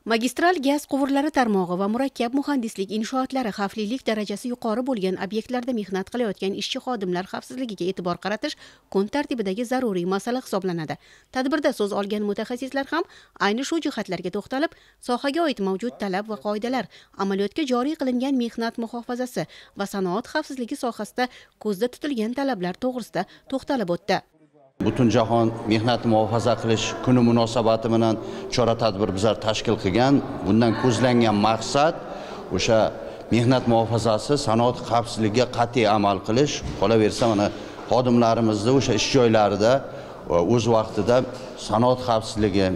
Magistral gaz quvurlari tarmog'i va murakkab muhandislik inshootlari xavflilik darajasi yuqori bo'lgan obyektlarda mehnat qilayotgan ishchi xodimlar xavfsizligiga e'tibor qaratish kun tartibidagi zaruriy masala hisoblanadi. Tadbirda so'z olgan mutaxassislar ham ayni shu jihatlarga to'xtalib, sohaga oid mavjud talab va qoidalar, amaliyotga joriy qilingan mehnat muhofazasi va sanoat xavfsizligi sohasida ko'zda tutilgan talablar to'g'risida to'xtalib o'tdi. Butunjahon mehnatni muhofaza qilish kuni munosabati bilan chora-tadbir bizlar tashkil qilgan. Bundan ko'zlangan maqsad o'sha mehnat muhofazasi, sanoat xavfsizligiga qat'iy amal qilish, qolaversa mana xodimlarimizni o'sha ish joylarida o'z vaqtida sanoat xavfsizligi,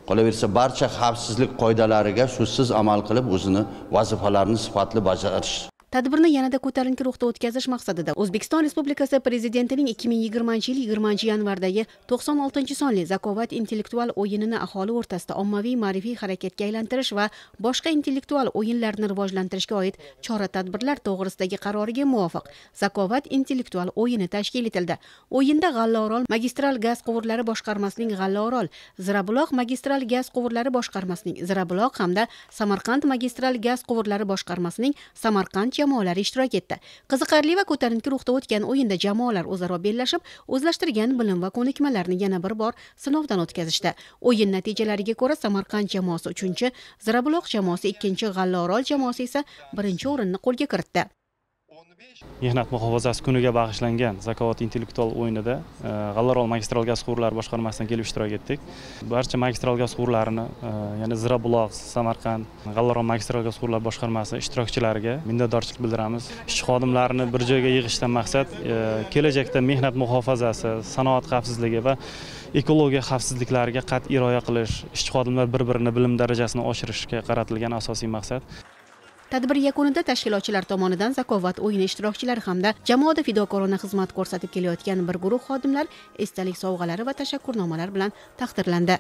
qolaversa barcha xavfsizlik qoidalariga so'zsiz amal qilib o'zini vazifalarini sifatli bajarish. Tadbirni yanada ko'tarinki ruhda o'tkazish maqsadida O'zbekiston Respublikasi Prezidentining 2020-yil 20-yanvardagi 96-sonli Zakovat intellektual o'yinini aholi o'rtasida ommaviy ma'rifiy harakatga aylantirish va boshqa intellektual o'yinlarni rivojlantirishga oid chora-tadbirlar to'g'risidagi qaroriga muvofiq Zakovat intellektual o'yini tashkil etildi. O'yinda G'allaorol magistral gaz quvurlari boshqarmasining G'allaorol, Zirabuloq magistral gaz quvurlari boshqarmasining Zirabuloq hamda Samarqand magistral gaz quvurlari boshqarmasining Samarqand jamoalari ishtirok etdi. Qiziqarli va ko'tarinki ruhda o'tgan o'yinda jamoalar o'zaro bellashib, o'zlashtirgan bilim va ko'nikmalarni yana bir bor sinovdan o'tkazishdi. O'yin natijalariga ko'ra Samarqand jamoasi 3-chi, Zirabuloq jamoasi 2-chi, G'allaorol jamoasi esa 1-o'rinni qo'lga kiritdi. Mehnat muhofazasi kuniga bag'ishlangan Zakovat intellektual o'yinida G'allaorol magistral gaz quvurlari boshqarmasidan kelib ishtirok etdik. Barcha magistral gaz quvurlarini, ya'ni Zirabuloq, Samarqand, G'allaorol magistral gaz quvurlari boshqarmasi ishtirokchilariga minnatdorchilik bildiramiz. Ishchi xodimlarni bir joyga yig'ishdan maqsad kelajakda mehnat muhofazasi, sanoat xavfsizligi va ekologiya xavfsizliklariga qat'iy rioya qilish, ishchi xodimlar bir-birini bilim darajasini oshirishga qaratilgan asosiy maqsad. Tadbir yakunida tashkilotchilar tomonidan Zakovat o'yini ishtirokchilari hamda jamoada fidokorona xizmat ko'rsatib kelayotgan bir guruh xodimlar esdalik sovg'alari va tashakkurnomalar bilan taqdirlandi.